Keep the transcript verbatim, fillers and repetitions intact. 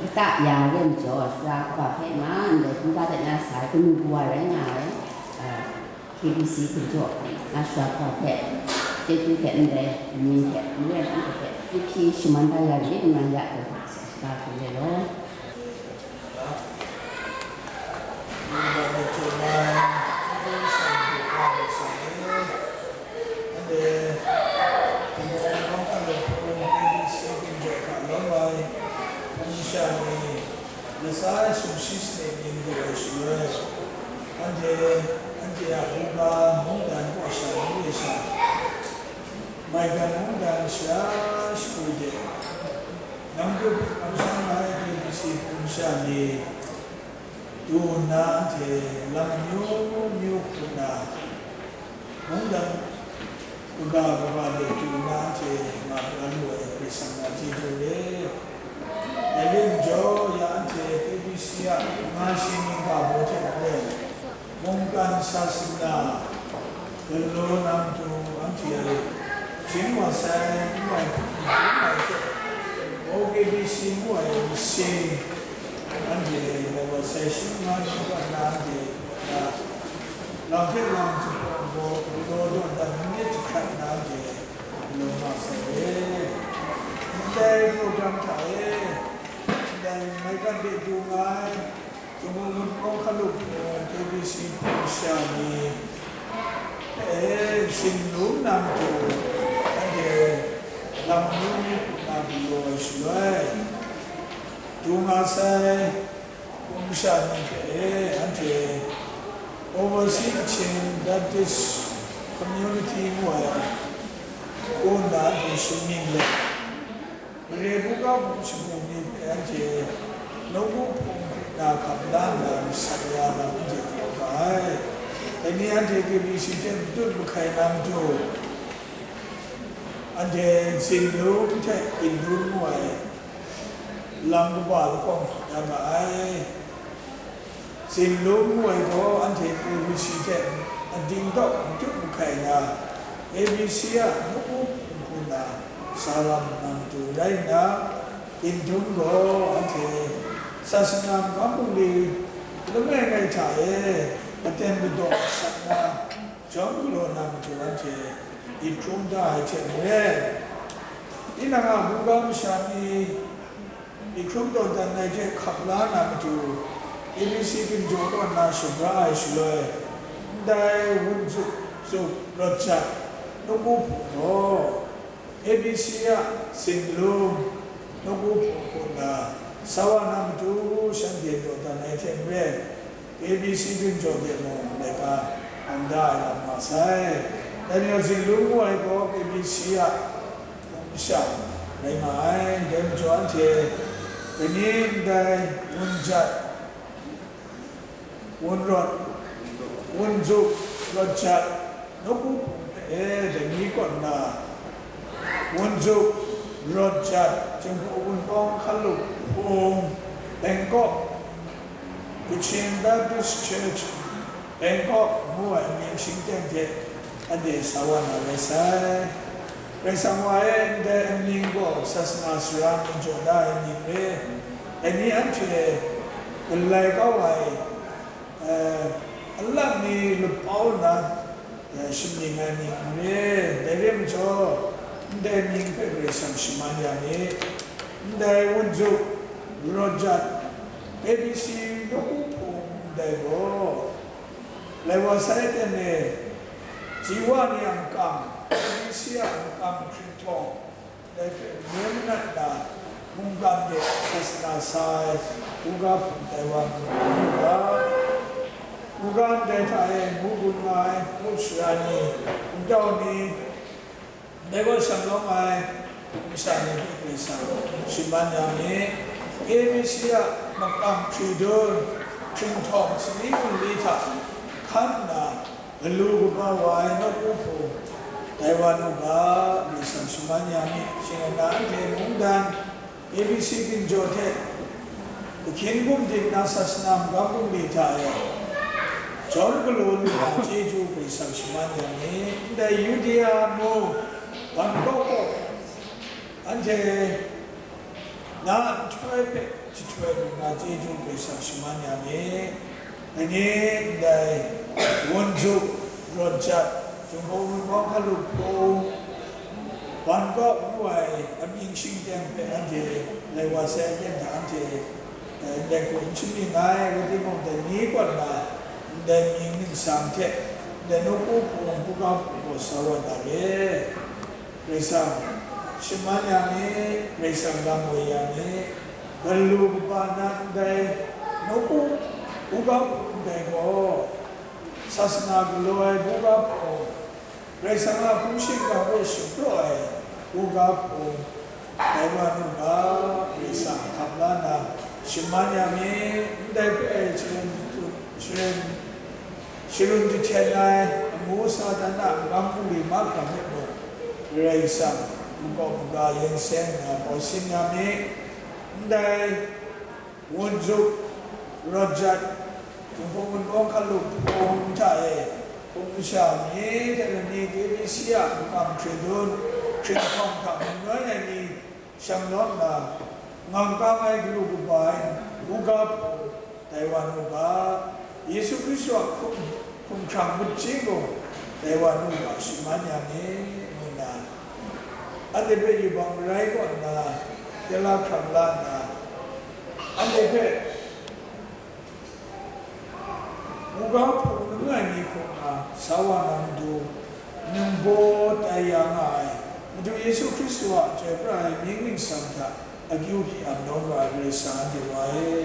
Hta ya rai majaw, sara kaba hpe ma ndai hkungga de na sa ai kanu kawa rai nga ai, a, K B C hkinjaw na sara kaba hpe, chyeju hte ndai amying hte, n rai anhte hpe, hpyi hpyi shaman da ya rit nna ya taw hta sa shaga hkrum ai law. Anhte, Timung Mawng Hkan Luk Hpung K B C hkinjaw hta lawm ai, hpung sha ni, latsa ai sumshi sanit ning du ai shaloi, anhte, anhte a hkungga mungdan kaw sha ngu ai sha, maigan mungdan sha shagu de, nang du hpe kamsham ai K B C hpung sha ni, du nna anhte lam amyu myu hku nna, mungdan kaga kaga de du nna anhte nga nga lu ai Karai Kasang a chyeju re. Dai rim jaw, ya anhte K B C a nga shi ning ga baw hte maren, mungkan sasana galaw na matu anhte Jin wa sai, n wa ai hpung hpung ai hte, O K B C ngu ai masing, anhte lai wa sai, shing nga shing wa na anhte, a, lam hpe lam hte gaw, galaw daw dan myit jahkrat na anhte, galaw nga sai e. Ndai program hta e, ndai maigan de du nga ai, Timung Mawng Hkan Luk Hpung K B C hpung sha ni hpe tsinlung na matu, anhte lam amyu myu hku na galaw ai shaloi, du nga sai hpung sha ni hpe anhte Overseas Kachin Baptist Community ngu ai hku nna anhte sumning let, Mare buga hpung shagu ni hpe anhte nawku hpung hkrit na hkap la nna masat ya lam anhte hkap ga ai. Dai ni anhte K B C hte matut mahkai na matu, anhte Zinlung hte Ginlung ngu ai lam kaba lahkawng hkap ya ga ai. Zinlung ngu ai gaw anhte K B C hte ading tawk matut mahkai nga, K B C a nawku hpung hku na sa lam na matu rai nna, Ginlung gaw anhte sasana magam bungli langai ngai hta e aten madaw sat na, jawm galaw na matu anhte myit hkrum da ai hte maren, tinang a buga masha ni myit hkrum tawn dan ai hte hkap la na matu, K B C hkinjaw kaw nna shabra ai shaloi, ndai wun zup zup rawt jat nawku hpung gaw, K B C a Zinlung nawku hpung hku nna sa wa na matu, shanhte tawn dan ai hte maren, K B C hkinjaw de mung laika hkam da ai lam nga sai. Daniel Zinlung ngu ai gaw K B C a hpung sha rai nga ai. Dai majaw anhte kaning ndai wun jat, wun rawt, wun zup, rawt jat, nawku hpung hpe dai ni kaw nna, wun zup, rawt jat, Jinghpaw Wunpawng Hkan Luk Hpung, Bangkok, Kachin Baptist Church, Bangkok ngu ai mying shingteng hte anhte sa wa na rai sai. Karai Kasang wa e, ndai amying gaw sasana sara ni jaw da ai mying re. Dai ni anhte galai kau ai, eh, alat ni lapau nna, eh, shamying ai mying n re. Dai rai majaw, ndai mying hpe Karai Kasang shaman ya mi. Ndai wun zup, rawt jat, A B C nawku hpung ndai gaw, lai wa sai ten e, Jiwa ni a makam, A B C a makam hkrit htawng, dai hpe n rai manat na, mungkan de sasana sa ai, buga hpung tai wa mu ga, buga ndai hta e ngu gun nga ai, ngu sara ni, ntau ni, dai gaw shanglawm ai, masha ni hpe Karai Kasang shaman ya mi, A B C a makam hkridun, hkringhtawng, sani gunli hta hkan nna, galu kaba wa ai nawku hpung, dai wa nu ga, Karai Kasang shaman ya mi, shing rai nna, anhte mungdan, A B C ginjaw hte, ahkyin gumdik na sasana magam bungli hta e, jawm galaw lu na chyeju Karai Kasang shaman ya mi, ndai Yudea mung, Bangkok kaw, anhte Na nhtoi hpe jahtoi lu na chyeju Karai Kasang shaman ya mi. Dai ni ndai, Wunjuk, Rawt Jat, Jinghpaw Wunpawng Hkalup Hpung, Ban Kawp ngu ai amying shingteng hpe anhte lai wa sai, yen hta anhte, eh, ndai hku n shamying ai, rai timung, dai ni kaw na ndai mying ningsang hte ndai nawku hpung, hkungga hpung gaw sa wa na re. Karai Kasang shaman ya mi, Karai Kasang lam woi ya mi. Galu kaba na ndai nawku hkungga hpung ndai gaw, sasana galaw ai hkungga hpung, Karai Kasang a hpung shingkang hpe shapraw ai hkungga hpung, dai wa nu ga, Karai Kasang hkap la na shaman ya mi. Ndai hpe sharen, sharen, sharun jahten ai amu Satan a n-gam hpung ri mahkra hpe mung, Karai Kasang makawp maga yen seng nna kau sin ya mi. Ndai Wunjuk, Rawt Jat, Jinghpaw Wunpawng Hkalup Hpung hta e hpung masha ni hte rani, K B C a makam hkredun, hkringhkawng hta manoi ai ni shang lawm nna, ngam kang ai galu kaba ai hkungga hpung, dai wa nu ga, Yesu Hkristu a hkum, hkumhkrang machyin gaw, dai wa nu ga shaman ya mi, ngu nna, anhte hpe yubak marai kaw nna, tela hkrang la nna, anhte hpe hkungga hpung langai mi hkrum na sa wa na matu, ningbaw tai ya nga ai Madu Yesu Hkristu a chyoi pra ai mying ningsang hta akyu hpyi ap nawng ra ai Karai Kasang anhte wa e.